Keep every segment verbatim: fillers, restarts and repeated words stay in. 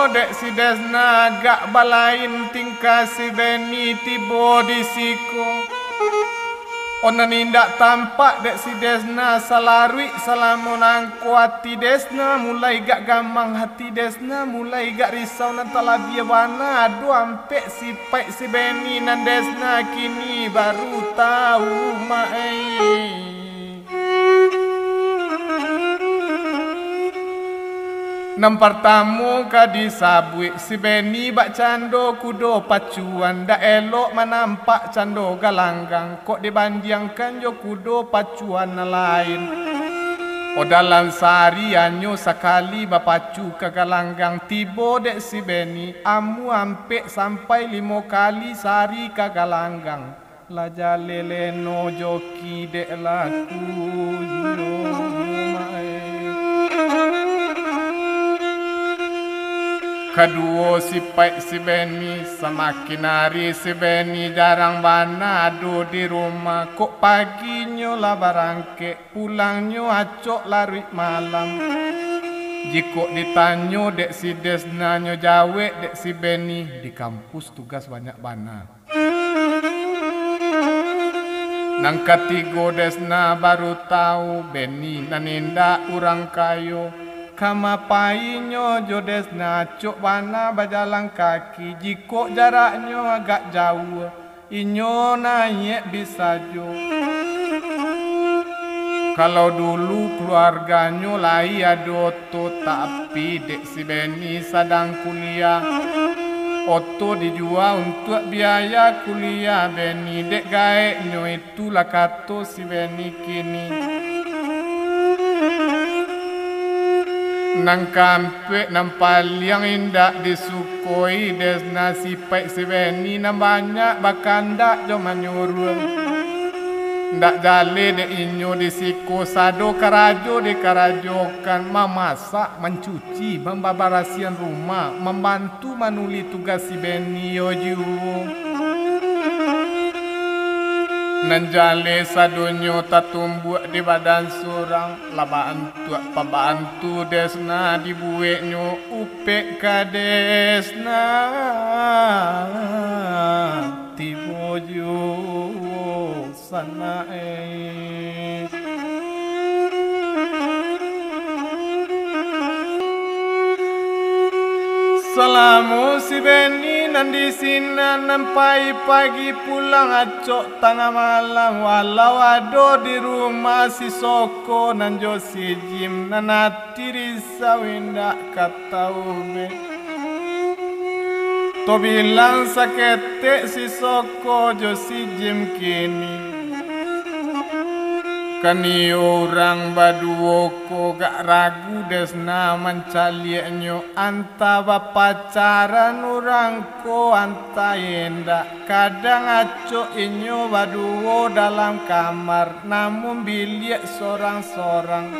Dek si Desna agak balain tingkah si Beni tibo di siko. Onan indak tampak dek si Desna salaruik salamo nangko ati Desna mulai gak gamang ati Desna mulai gak risau nan talabiah bana ado ampek sipaik si Beni nan Desna kini baru tahu mak ai. Nan partamo ka disabuik si Beni bak cando kudo pacuan, dak elok manampak cando galanggang, kok dibandiangkan jo kudo pacuan nan lain. Oh dalam sahari anyo sakali bapacu ka galanggang, tibo dek si Beni amu ampek sampai limo kali sahari ka galanggang. Lah jaleh leno jo kidek lakunyo, mak ai. Kaduo sipaik si Beni, samakin ari si Beni jarang bana ado di rumah, kok paginyo lah barangkek, pulangnyo acok laruik malam. Jikok ditanyo dek si Desna nyo jawek dek si Beni, di kampus tugas banyak bana. Nan katigo Desna baru tahu, Beni nan indak urang kayo. Kama painyo jo Desna acok bana bajalan kaki, jikok jaraknyo agak jauah, inyo naiak bisa jo. Kalau dulu kaluarganyo lai ado oto, tapi dek si Beni sadang kuliah. Oto dijua untuak biaya kuliah Beni, dek gaeknyo itu lah kato si Beni kini. Nan kaampek, nan paliang indak disukoi Desna, sipaik si Beni nan banyak bakandak jo manyuruah. Ndak jaleh dek inyo di siko, sado karajo dikarajokan, mamasak, mancuci, mambabarasian rumah, mambantu manulih tugas si Beni yo juo. Nan jaleh sadonyo tatumbuak di badan surang, lah baantuak pambantu Desna dibueknyo upek ka Desna tibo juo. Sanak e. Salamo si Beni nan di sinan, nan pai pagi pulang acok tangah malam, walau ado di rumah si Soko nan jo si Jim, nan ati risau indak ka tahu be. Tabilang saketek si Soko jo si Jim kini. Kan iyo urang baduo ko gak ragu Desna mancaliaknyo, antah bapacaran urang ko, antah indak. Kadang acok inyo baduo dalam kamar, namun biliak sorang-sorang.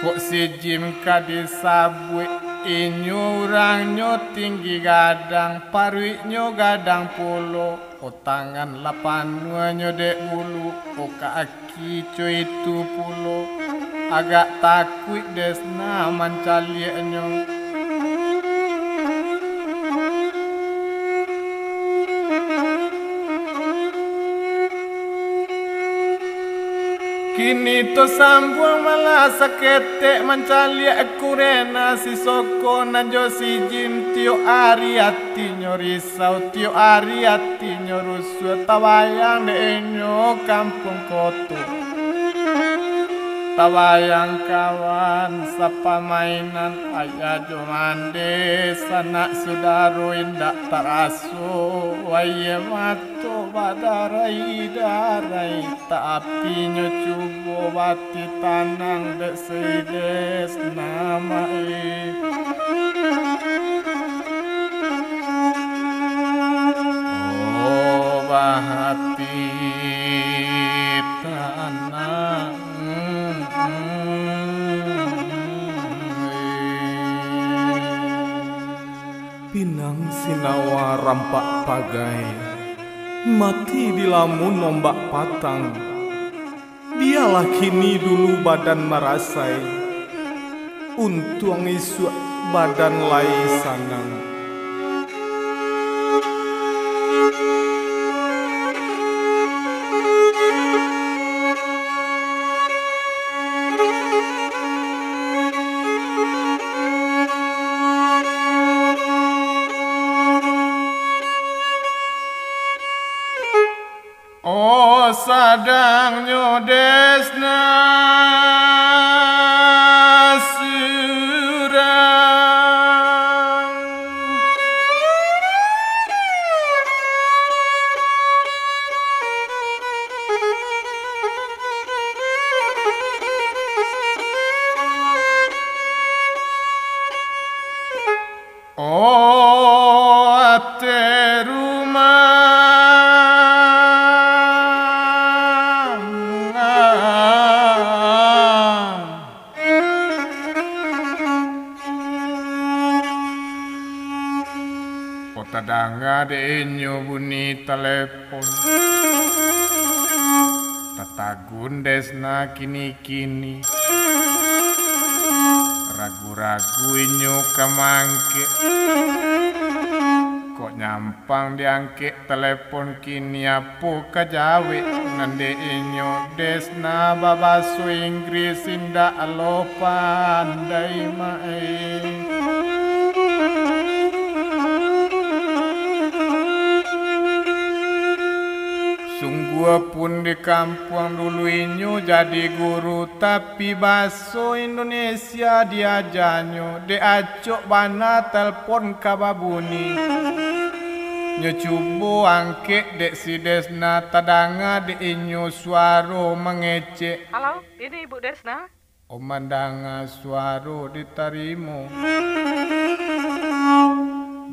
Kok si Jim ka disabuik, inyo urangnyo tinggi gadang, paruiknyo gadang pulo, o tangan lah panuahnyo dek bulu, o kaki co itu pulo, agak takuik Desna mancaliaknyo. Kini tu sambuang malah saketek mancaliak kurena si Soko nan jo si Jim, tiok ari atinyo risau, tiok ari atinyo rusuah, tabayang dek inyo kampuang koto. Tabayang kawan sapamainan, ayah jo mande, sanak sudaro indak taraso, aia mato badarai-darai, tapi nyo cubo bati tanang dek si Desna mak e. Oh, bahati tanang. Pinang sinawa rampak pagai, mati dilamun ombak patang. Bialah kini dulu badan marasai, Untuang isuak badan lai sanang. Oh, sadangnyo Desna surang. Oh, ate rumah. Kok tadanga dek inyo bunyi talep- pon. Tatagun Desna kini-kini. Ragu-ragu inyo ka maangkek. Kok nyampang diangkek talepon kini, apo ka jawek nan dek inyo? Desna babaso Inggris indak lo pandai, Mak, eh. Sungguahpun di kampuang dulu inyo jadi guru, tapi baso Indonesia diajanyo, dek acok bana telpon ka babunyi. Nyo cubo angkek dek si Desna, tadanga dek inyo suaro mangecek. Halo, ini Ibu Desna. Oh, mandanga suaro ditarimo.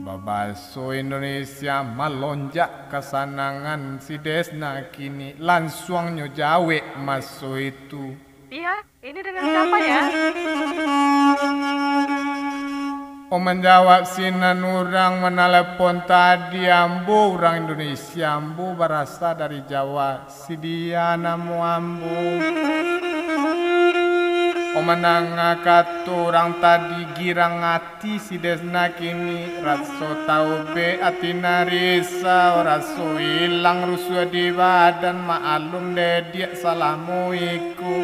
Babaso Indonesia malonjak kasanangan si Desna kini, lansuang nyo jawek maso itu. Iya, ini dengan siapa ya? Oh, manjawab sinan urang manalepon tadi, ambo urang Indonesia, ambo barasa dari Jawa. Si dia namo ambo. Oh, mandanga kato urang tadi, girang ati si Desna kini. Raso taubek ati nan risau, raso ilang rusuah di badan, maklum dek diak salamo iko.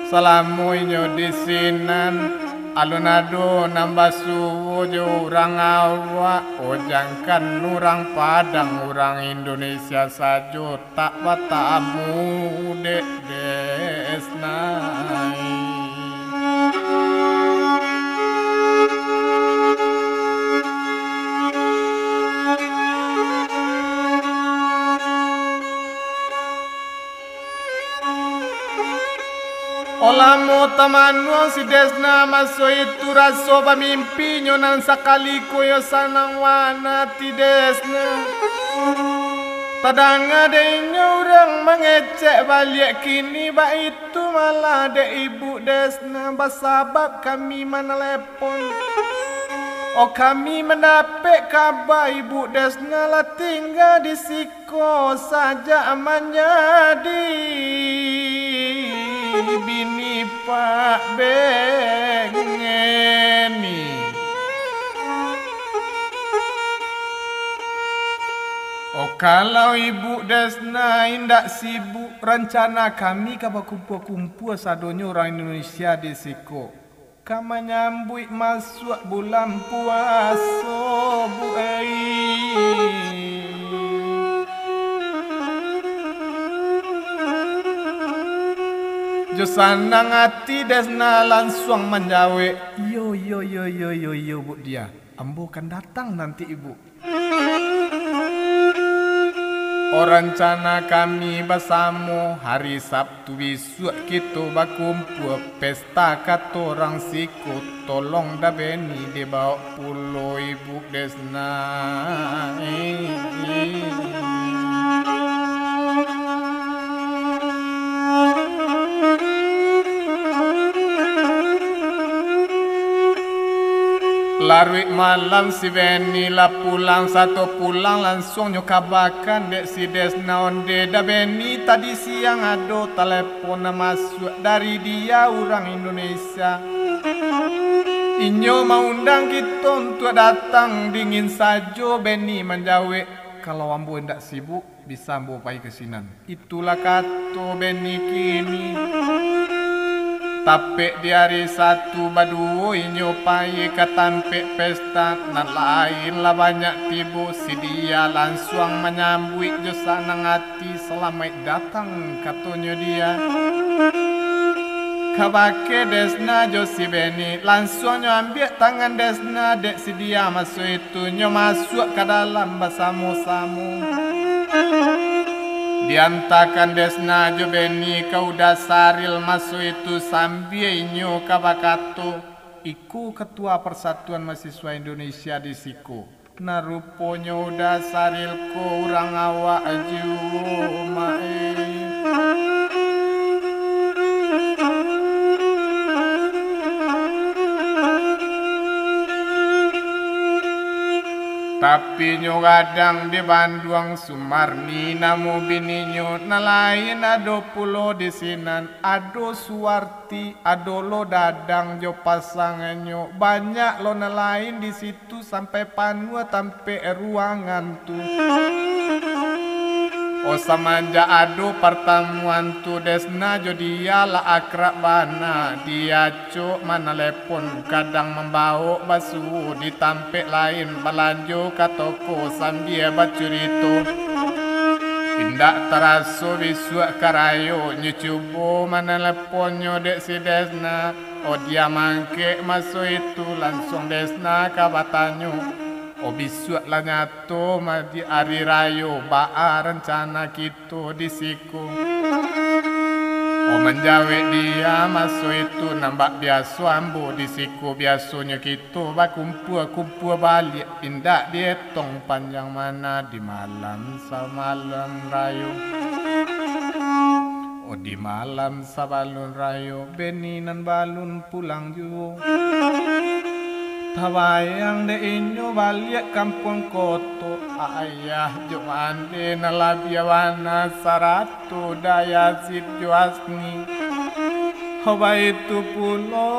Salamo inyo di sinan, alun ado nan basuo jo urang awak. Oh, jankan urang Padang, urang Indonesia sajo tak batamu dek Desna. Oh, lamo tamanuang si Desna maso itu, raso bamimpinyo nan sakali ko yo sanang wana ati Desna. Tadanga dek inyo urang mangecek baliak kini, baitu malah dek Ibu Desna, basabab kami manalepon. Oh, kami mandapek kaba Ibu Desna lah tingga di siko sajak manjadi bini Pak Bengeni. Oh, kalau Ibu Desna indak sibuk, rancana kami ka bakumpua-kumpua sadonyo urang Indonesia di siko. Ka manyambuik masuak bulan puaso, Bu, ei. Jo sanang ati Desna lansuang manjawek, "Iyo, iyo, iyo, iyo, iyo, iyo, Bu Diah. Ambo kan datang nanti, Ibu." Oh, rancana kami basamo, hari Sabtu bisuak kito bakumpua, pesta kato urang siko, tolong Dabeni dibaok pulo Ibu Desna. Laruik malam si Beni lah pulang, sato pulang lansuang nyo kabakan dek si Desna, onde Dabeni tadi siang ado talepon nan masuak dari dia urang Indonesia. Inyo maundang kito untuak datang, dingin sajo Beni manjawek, "Kalau ambo indak sibuk, bisa ambo pai ka sinan." Itulah kato Beni kini. Tapek di ari Satu baduo inyo pai ka tampek pesta, nan lain lah banyak tibo. Si Dia lansuang manyambuik jo sanang ati, "Salamaik datang," katonyo Dia. Kabake Desna jo si Beni, lansuang nyo ambiak tangan Desna, dek si Dia maso itu nyo masuak ka dalam basamo-samo. Diantakan Desna jo Beni ka Uda Saril maso itu, sambia inyo ka bakato, "Iko Katua Parsatuan Mahasiswa Indonesia di siko." Nah, ruponyo Uda Saril ko urang awak juo, Mak, eh. Tapi nyo gadang di Banduang, Sumarni namo bininyo, nan lain ado pulo di sinan, ado Suwarti, ado lo Dadang jo pasangannyo, banyak lo nan lain di situ. Tu sampai panuah tampek ruangan tu. Oh, samanjak ado partamuan tu, Desna jo Dia lah akrab bana. Diacok manalepon, kadang mambawok basuo, di tampek lain balanjo ka toko sambia bacurito. Indak taraso bisuak ka rayo, nyo cubo manaleponnyo dek si Desna. Oh, Dia mangkek maso itu, lansuang Desna ka batanyo, "Oh, bisuak lah nyato ma-, di ari rayo, baa rancana kito di siko?" Oh, manjawek Dia maso itu, "Nan bak biaso ambo di siko, biasonyo kito bakumpua-kumpua baliak, indak dietong panjang mana di malam samalam rayo." Oh, di malam sabalun rayo, Beni nan balun pulang juo. Tabayang dek inyo baliak kampuang koto, ayah jo mande nan labiah bana, sarato Dayah Yazid jo Asni. Baitu pulo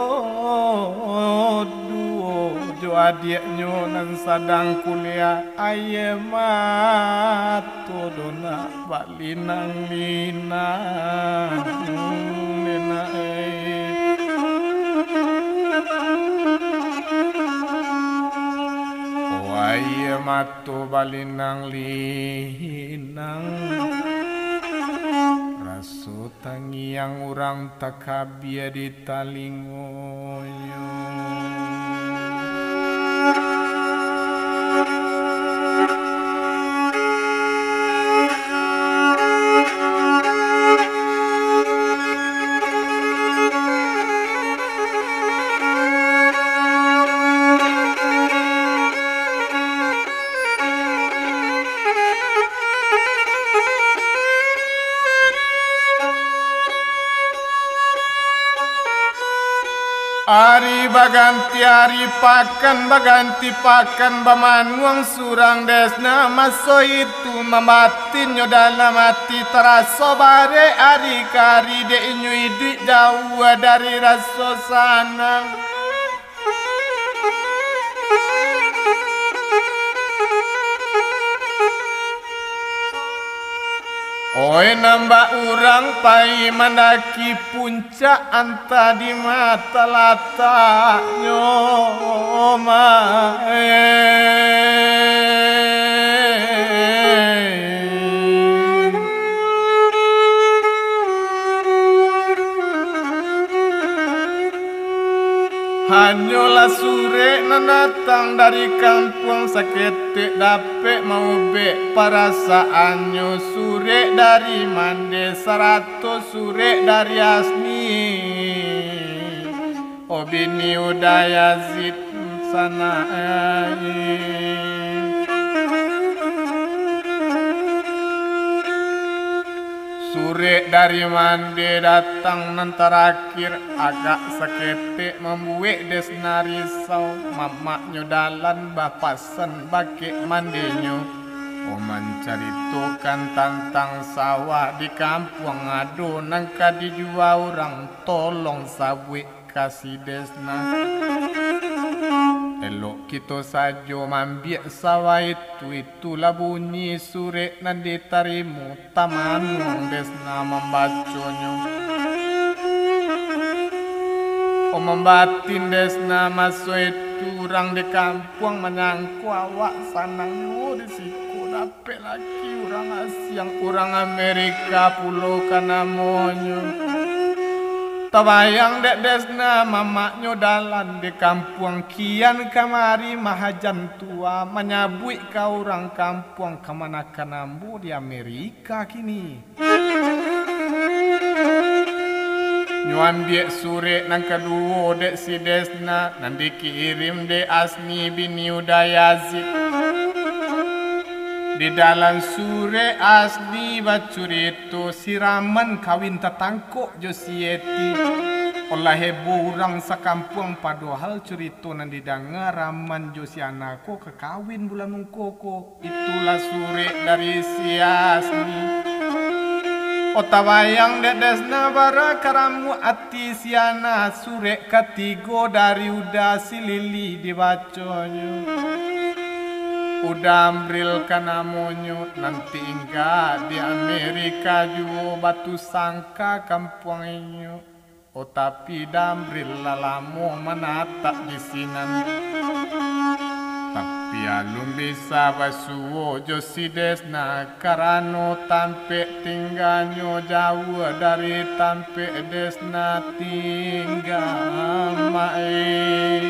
duo jo adiaknyo nan sadang kuliah, aia mato doh nak balinang-linang, Desna, eh. Oh, aia mato balinang-linang, raso tangiang urang takabia di talingonyo. Ari baganti ari, pakan baganti pakan, bamanuang surang Desna maso itu, mambatinnyo dalam ati, taraso barek ari ka ari, dek inyo iduik jauah dari raso sanang. Oi, nan bak urang pai mandaki puncak, antah di ma talataknyo, Mak, eh. Hanyolah surek nan datang dari kampuang, saketek dapek maubek parasaannyo. Surek dari mande sarato surek dari Asni, oh, bini Uda Yazid sanak ai. Surek dari mande datang nan tarakhir, agak saketek mambuek Desna risau. Mamaknyo dalan bapasan bakeh mandenyo. Oh, mancaritokan tantang sawah di kampuang, ado nan ka dijua urang, tolong sabuik ka si Desna. Elok kito sajo maambiak sawaitu, itulah bunyi surek nan ditarimo. Tamanuang Desna mambaconyo. Oh, mambatin Desna, maso itu urang di kampuang manyangko awak sanang juo di siko, dapek laki urang asiang, urang Amerika pulo ka namonyo. Tabayang dek Desna, mamaknyo dalan di kampuang kian kamari mahajan tua, manyabuik ka urang kampuang kamanakan ambo di Amerika kini. Nyo ambiak surek nan kaduo dek si Desna, nan dikirim dek Asni bini Uda Yazid. Di dalam surek Asni bacurito si Raman kawin tatangkok jo si Eti. Olah heboh urang sakampuang, padohal curito nan didanga Raman jo si Ana ko ka kawin bulan mungko ko. Itulah surek dari si Asni. Oh, tabayang dek Desna bara karamuak ati si Ana, surek katigo dari Uda si Lili dibaconyo. Uda Amril ka namonyo, nan tingga di Amerika juo, Batu Sangka kampuang inyo. Oh, tapi Damril lah lamo manatap di sinan. Tapi alun bisa basuo jo si Desna, karano tampek tingganyo jauah dari tampek Desna tingga, mak e.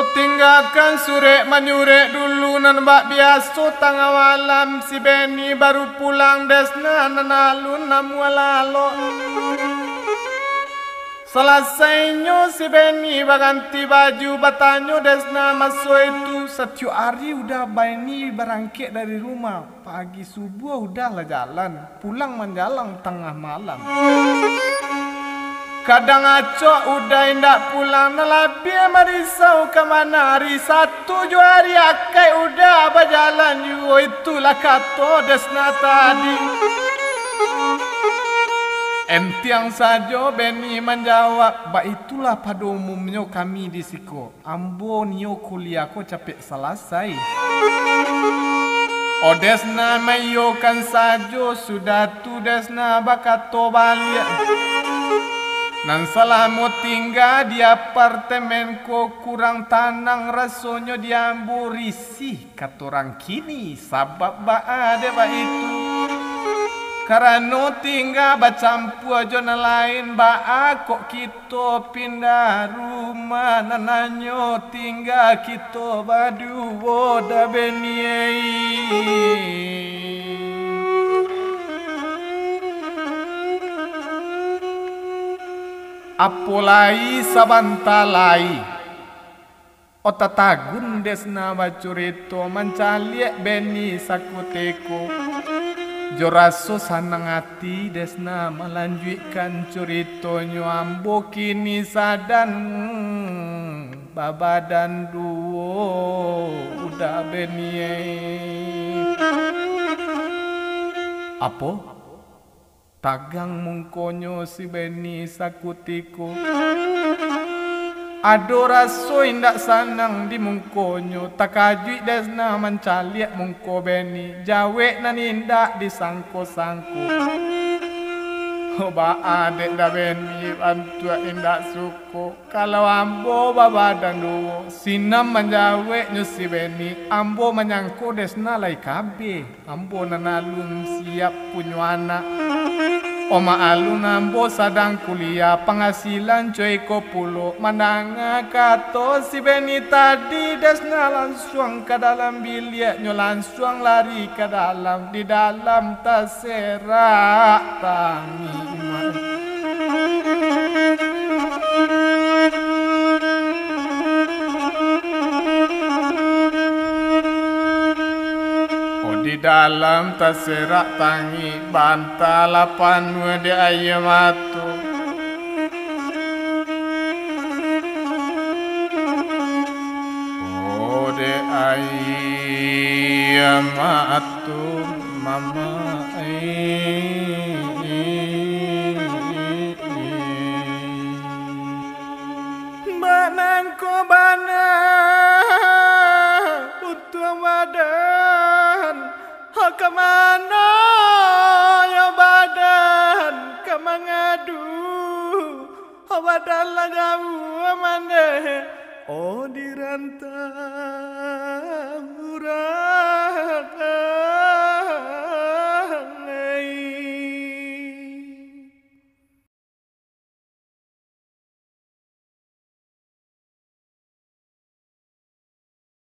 Tatinggakan surek manyurek dulu, nan bak biaso tangah malam si Beni baru pulang Desna nan alun namuah lalok. Salasainyo si Beni baganti baju, batanyo Desna maso itu, satiok ari Uda Beni barangkek dari rumah. Pagi subuah Uda lah jalan, pulang manjalang tangah malam. Kadang acok Uda indak pulang, nan labiah marisau ka mana ari Satu jo ari Akaik Uda bajalan juo, itulah kato Desna tadi. Entiang sajo Beni manjawab, baitulah pado umumnyo kami di siko. Ambo nio kuliah ko capek salasai. Oh, Desna maiyokan sajo, sudah tu Desna bakato baliak. Nan salamo tingga di apartemen ko kurang tanang rasonyo di ambo, risih kato urang kini, sabab baa dek baitu? Karano tingga bacampua jo nan lain, baa kok kito pindah rumah, nan hanyo tingga kito baduo Da Beni ei. Apo lai sabanta lai? Oh, tatagun Desna bacurito, mancaliak Beni sakutiko. Jo raso sanang ati Desna malanjuikkan curitonyo, ambo kini sadan babadan duo, Uda Beni ei. Apo? Tagang mungkonyo si Beni sakutiko. Ado raso indak sanang di mungkonyo. Takajuik Desna mancaliak mungko Beni. Jawek nan indak disangko-sangko. Oh, baa dek Da Beni bantuak indak suko. Kalau ambo babadan duo, sinan manjaweknyo si Beni, ambo manyangko Desna lai kabeh. Ambo nan alun siap punyo anak. Omak alun ambo sadang kuliah, pangasilan co iko pulo. Mandanga kato si Beni tadi, dasnyo lansuang ka dalam biliaknyo, lansuang lari ka dalam, di dalam taserak tangik. Oh, di dalam taserak tangik, banta lah panuah dek aia mato. Oh, dek aia mato, mama, eh. Bak nangko bana utuang badan, ho ka mano yo badan ka mangadu, ho badan lah jauah mandeh, oh, di rantau.